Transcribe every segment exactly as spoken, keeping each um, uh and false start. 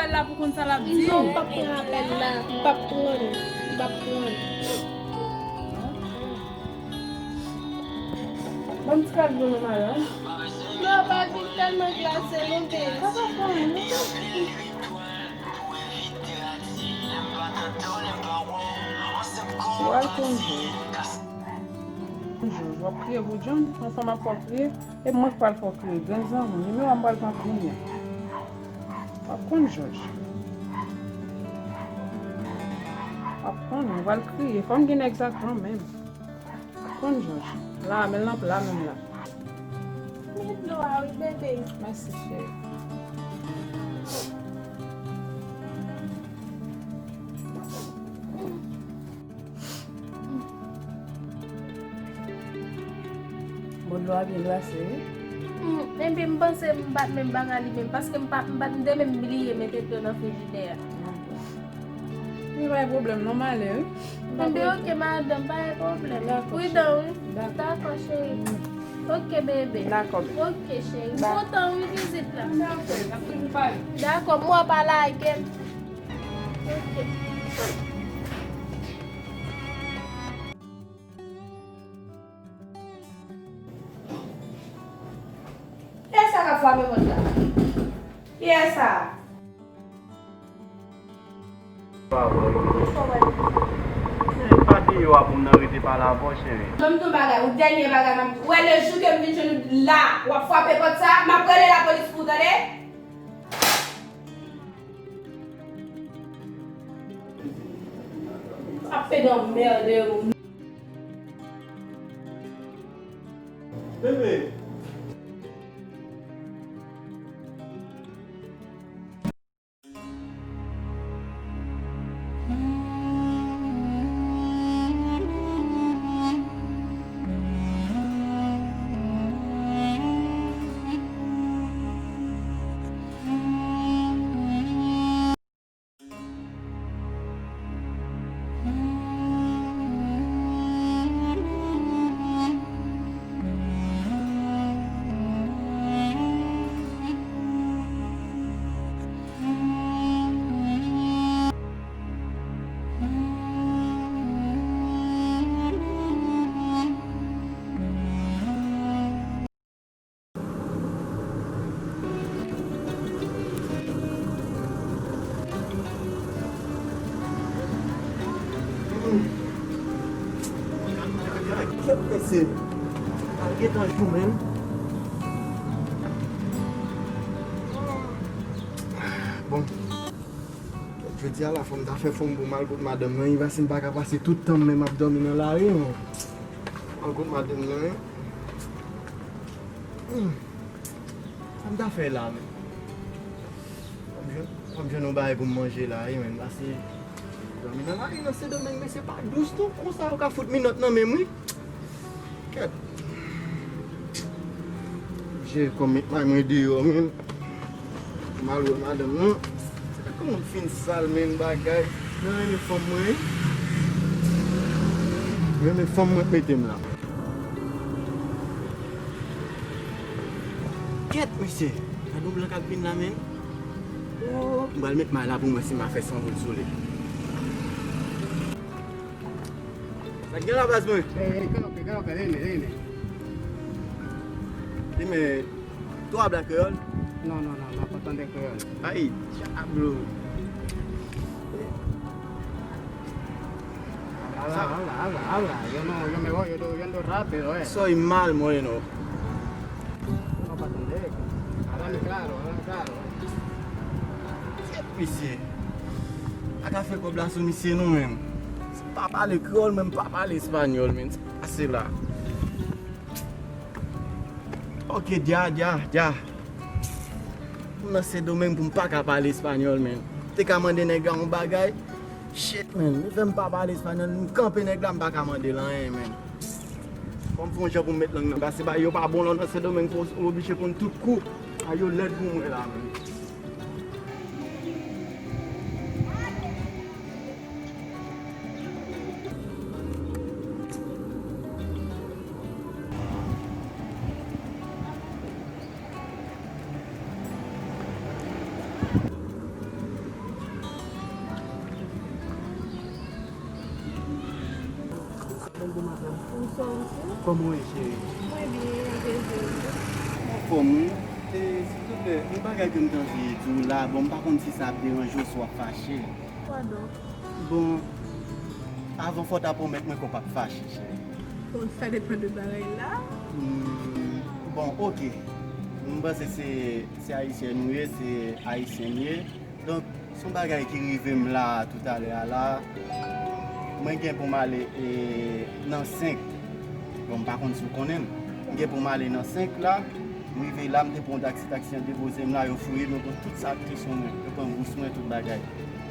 Apèl la pou konn sa l ap di. Non, m p ap pran apèl la. M p ap pran l. M p ap pran l. Ban m ti kal dlo nan mayo. Non, pa di tèlman glase, non, bebe. Sa pa fè anyen, non. Ou al konn jòj. Jòj, w ap kriye pou John, ansanm ak w ap kriye, e mwen k pral fè w kriye. Grenn zanmi, nimewo a m pral pran kounye a. W ap konn jòj. W ap konn, w pral kriye. Fò m gen nèg sa kanmenm. Konn jòj. La, men l nan pla menm la. Met dlo a wi, bebe. Mèsi, cheri. Bon, dlo a byen glase, wi. Hmm, enben, m panse m pa t menm bagay li menm, paske m pa, m pa t, m te menm bliye mete dlo nan frijidè a. Men pa gen pwoblèm non, m ale, wi. Enben, oke, madanm, pa gen pwoblèm. Dakò, cheri. Pridan, wi. Dakò. Dakò, cheri. Mm. Oke, bebe. Dakò, bebe. Oke, cheri. M kontan, wi, vizit la. Dakò, m wè w pa lage m. Oke. Kiyès sa k ap frape pòt la? Kiyès sa? Pa deyò a pou m nan rete pale avè w, cheri. Ban m di w bagay, yon dènye bagay m ap di w. Ou wè lejou ke m vin jwenn ou la, w ap frape pòt sa, m ap rele lapolis pou ou, tande? Sa fè nan mède ou. Bebe. Kèt mesye, al gentan jou menm. Bon. Jodi a la, fò m ta fè fò m pou m al kot madanm nan, wi, paske m pa ka pase tout tan m menm ap dòmi nan lari, non. Al kot madanm nan, wi. Hmm. Sa m ta fè la, menm? Fò m jwenn, fò m jwenn yon bagay pou m manje la, wi, menm, paske dòmi nan lari nan Sendomeng, mesye, pa dous, non. Konsa yo ka fout minòt nan men m, wi. Kèt. Jere kòm met may mwen deyò, menm. M al wè madanm nan. Kòman m fin sal, menm, bagay. Mwen renmen fanm mwen, wi. Mwen renmen fanm mwen k mete m la. Kèt, mesye. Gade yon blan k ap vin la, menm. Oh, m pral met may la pou m wè si m a fè sanwont sou li. Sa k gen la, baz mwen? Ey, ey, kanpe, kanpe, rele, rele. Li men, twa bla kreyòl? Non, non, non, non, pa tande kreyòl. Ay, dyablo. Ala, ala, ala, ala. Yo no, yo me voy, yo, yo ando rápido, eh. Soy mal moreno. Yo no pa tande. Háblame claro, háblame claro, eh. Kèt, mesye. Pa ka fè kòb la sou misye non, menm. Si m pa pale kreyòl, menm m pa pale espanyòl, menm. Sa se la. Ok, dya, dya, dya. M nan Sendomeng pou m pa ka pale espanyòl, menm. Te ka mande nèg la yon bagay. Shit, menm. Li fè m pa pale espanyòl, m kanpe nèg la, m pa ka mande l anyen, menm. Fò m fè yon jan pou m met lang nan. Paske bagay yo pa bon lè w nan Sendomeng, fò w oblije konn tout kou. Bagay yo lèd pou mwen la, menm. Kòman w ye, cheri? Mwen byen, anpil plezi. Anfòm, wi. E, silvouplè, yon bagay ke m t anvi di w la, bon, m pa konn si sa ap deranje w, si w ap fache. Kwadonk? Bon, avan fò w ta pwomèt mwen ke w p ap fache, cheri. Bon, sa depann de bagay la. Hmm, bon, oke. M panse se, se ayisyèn ou ye, se ayisyen m ye. Donk, se yon bagay ki rive m la, toutalè a la. Mwen gen pou m ale, e, nan senk. Bon, m pa konn si w konnen m. M gen pou m ale nan senk la. M rive la, m te pran yon taksi, taksi an depoze m la, yo fouye m, yo pran tout sa k te sou mwen. Yo pran bous mwen, tout bagay.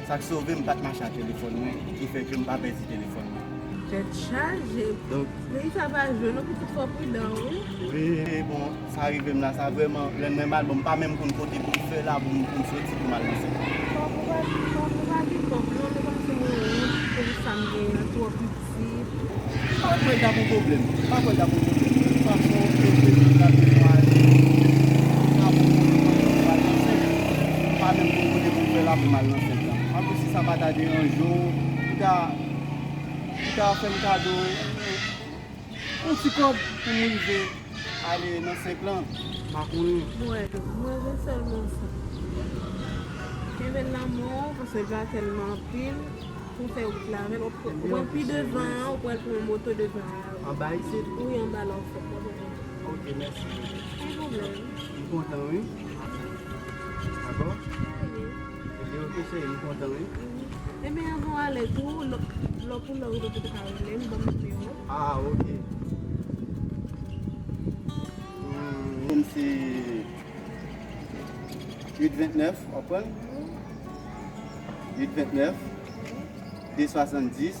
Sa k sove m, m pa t mache ak telefòn mwen, ki fè ke m pa pèdi telefòn mwen. Tèt chaje. Donk, peyi sa pa jwe non, pitit, fò pridan, wi. Wi, bon, sa rive m la, sa vrèman rann mwen mal. Bon, m pa menm konn kote pou m fè la, pou m, pou m soti, pou m al nan senk. Fòk ou pa, fòk ou pa gen kòb non, nou pa se mwen wont pou sa m genyen an, twò piti. M pa kwè l t ap yon pwoblèm. M pa kwè l t ap yon pwoblèm. De tout fason, e, e, e, m t ap gen pou ale, m t ap gen pou ale nan senk. M pa menm konn kote pou m fè la pou m al nan senk lan. Anplis, si sa pa ta deranje w, ou ta, ou ta fè m kado yon ti kòb pou m rive ale nan senk lan. M pa konnen. Mwen, mwen gen sèlman sa. Kenbe l nan men w, paske l pa tèlman anpil. Pou fè wout la avè l, ou pran pi devan an, ou pral pran moto devan an. Anba isit? Wi, anba la w fèt la, ou pran. Ok, mèsi. Pa gen pwoblèm. M kontan, wi. Dakò? Ebyen, ok, cheri, m kontan, wi. Ebyen, avan w ale tou, lè, lè pou lè ou rive pou ta ka rele m, ban m nimewo. Ah, ok. Hmm, se uit vennèf, w ap pran? Uit vennèf, de swasanndis,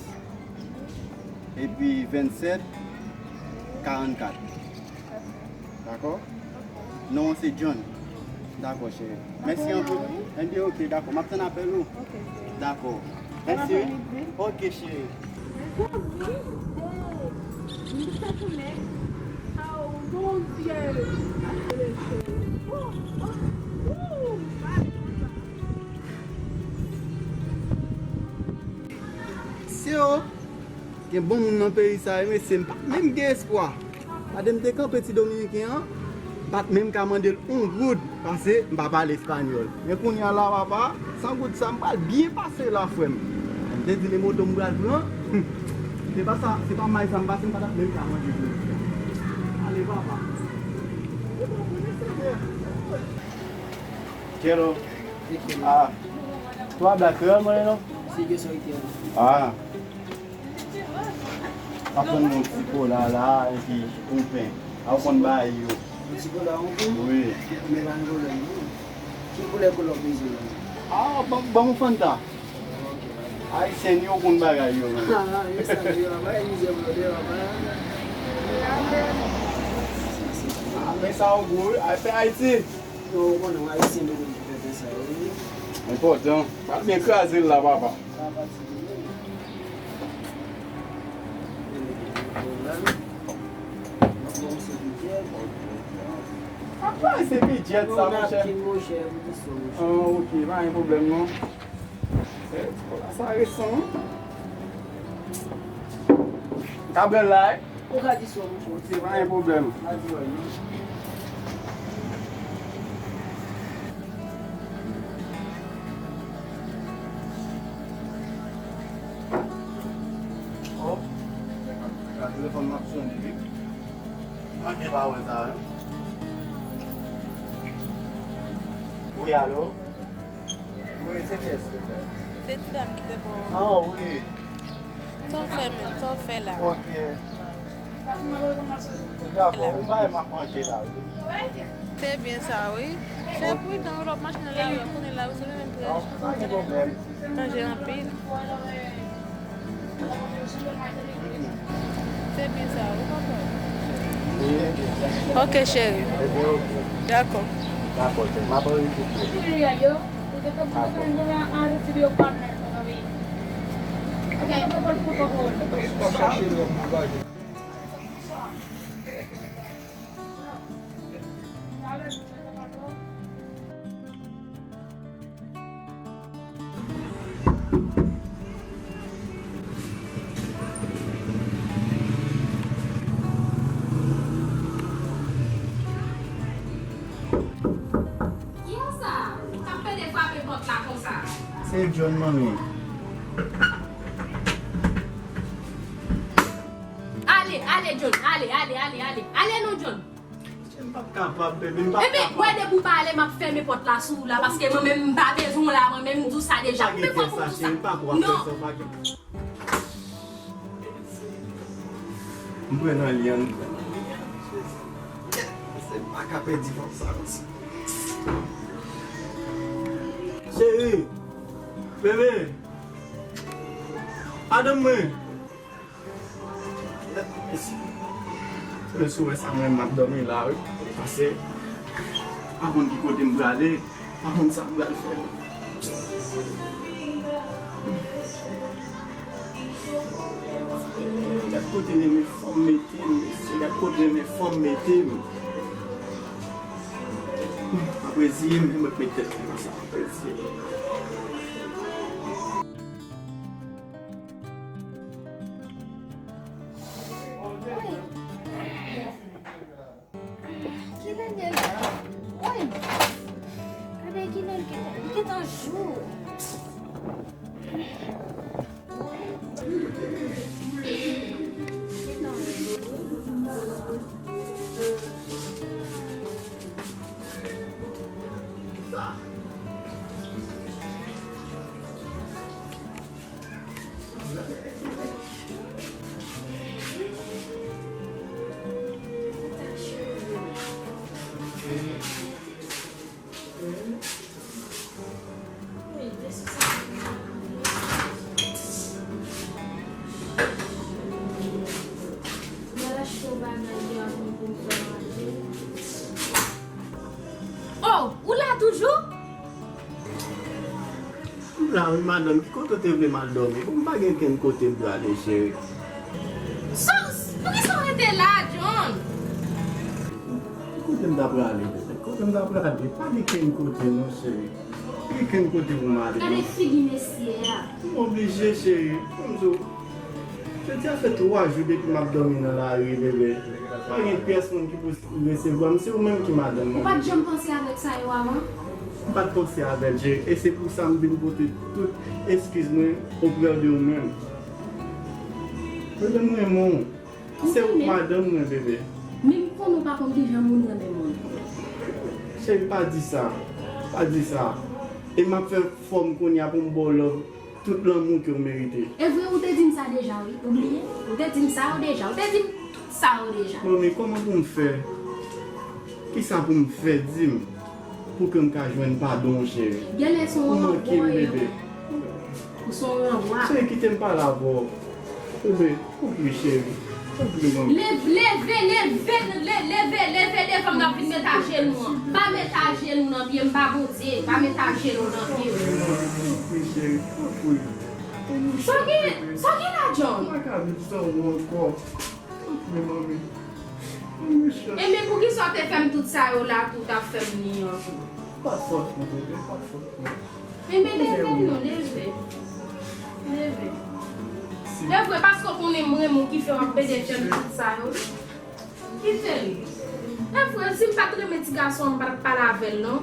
epi vennsèt, karannkat. Dakò? Non, se John. Dakò, cheri. Mèsi anpil. Ebyen, ok, dakò. M ap tann apèl ou. Dakò. Mèsi, wi. Ok, cheri. Mezanmi, bon, m te tounen. Aw, Bondye. Oh, oh, oh, pa konsa. Syo, gen bon moun nan peyi sa, wi, mesye, m pa menm gen espwa. Gade m te kanpe ti Dominiken an, m pa t menm ka mande l yon goud, paske m pa pale espanyòl. Men kounye a la, papa, san goud sa, m pral byen pase la, frè m. M te di li moto m pral pran. Se pa sa, se pa may sa m pase, m pa t ap menm ka mande goud. Ale, papa. Quiero. Ah. Tú hablas creol, moreno? Sí, yo soy creol. Ah. Aprann mwen ti kola la, epi yon pen. A ou konn bay yo. Yon ti kola, yon pen? Wi. Men pa gen pwoblèm, non. Ki koulè kola w bezwen la? Ah, ban, ban m yon Fanta. Ok, papa. Ayisyen yo konn bagay yo, men. Ah, yo sa yo, papa, e mizè pou yo deyò, papa. Ah, men sa yo gwo, wi. A, se Ayiti. Non, ou konnen, w ayisyen, nou konn ki fè sa yo, wi. Enpòtan. Pral byen kraze l la, papa. Apa, se pi dyèt sa, monchè. Ah, ok, pa gen pwoblèm, non. Eh, sa resan, wi. Ka bèl la, wi. Ou ka di sou mouche. Ok, pa gen pwoblèm. Pa di wè, non. Oh, gade telefòn m ap sonnen, wi. Manke pa wè sa, wi. Wi, alo? Wi, se kiyès, silvouplè? Se ti dam ki te pran. Ah, wi. Sa w fè menm? Sa w fè la? Ok. Dakò, ou bay m ap manje la, wi. Se byen sa, wi. Se pridan, wi, lè w ap mache nan lari a, konnen lari se li menm ki rejte. Pa gen pwoblèm. Manje anpil. Se byen sa, wi, papa. Wi. Ok, cheri. Ebyen, ok. Dakò. Dakò, cheri. M ap anregistre. Dakò. Kiyès sa k ap pede frape pòt la konsa? Se John, manmi. Ale, ale, John, ale, ale, ale, ale. Ale non, John. M p ap kapab, bebe, m p ap kapab. Ebyen, wè, depi w pa ale, m ap fèmen pòt la sou ou la, paske mwen menm, m pa bezwen w la, mwen menm, m di w sa deja. M pa gen kè sa, cheri, m pa kwè w ap fè sa, w pa gen. Non. M pran nan li an, m pran nan li an. Jezi. Yes, m pa ka pèdi fanm sa konsa. Cheri, bebe, madanm mwen. Mesye, si w wè sa, mwen, m ap dòmi la, wi. Pase, pa konn ki kote m prale. Pa konn sa m pral fè. Gad kote renmen fanm mete m, mesye. Gad kote renmen fanm mete m. Mwen reziye m, mwen mete tèt mwen konsa. Mwen reziye m. Kilè l ye la? Woy! Gade kilè l gentan, li gentan jou. Gentan jou. Oh, ou la toujou? M la wi, madanm, ki kote w te vle m al dòmi? Bon, m pa gen kenn kote m prale, cheri. Sos, poukisa w rete la, John? Ki kote m ta prale, bebe? Kote m ta prale? Pa gen kenn kote non, cheri. Pa gen kenn kote pou m ale non. Gade figi mesye a. M oblije, cheri. Kòm si w Jodi a fè twa jou depi m ap dòmi nan lari, bebe. Pa gen pyès moun ki pou resevwa m, se ou menm ki madanm mwen. Ou pa t janm panse avèk sa yo avan? M pa t panse avè l, cheri, e se pou sa m vin pote tout eskiz mwen oprè de ou menm. Bebe, m renmen w. Se ou k madanm mwen, bebe. Men m konnen ou pa konn kijan moun renmen moun. Cheri, pa di sa. Pa di sa. E m ap fè fòm kounye a pou m ba w love. Tout lanmou ke w merite. E vre, ou te di m sa deja, wi. Ou bliye? Ou te di m sa yo deja. Ou te di m tout sa yo deja. Manmi, kòman pou m fè? Kisa pou m fè, di m, pou ke m ka jwenn padon w, cheri? Genlè se yon ranvwa, bebe. Ou se yon ranvwa. Cheri, kite m pale avè w. Bebe, tanpri, cheri. Tanpri, manmi. Leve, leve, leve, le-, leve, leve devan m, n ap vin met ajenou an. Pa met ajenou nan pye m, pa Bondye. Pa met ajenou nan pye m. Tanpri, cheri, tanpri. Sa w gen, sa w gen la, John? M pa ka viv san ou ankò. Tanpri, manmi. Manmi, cheri. Ebyen, poukisa w te fè m tout sa yo la, tou w t ap fè m li an tou? Pa fòt mwen, bebe, pa fòt mwen. Ebyen, leve non, leve. Leve. E vre, paske w konnen m renmen w ki fè w ap pede fè m tout sa yo. Kite l. E vre, si m pa t renmen ti gason an, m pa t ap pale avè l, non.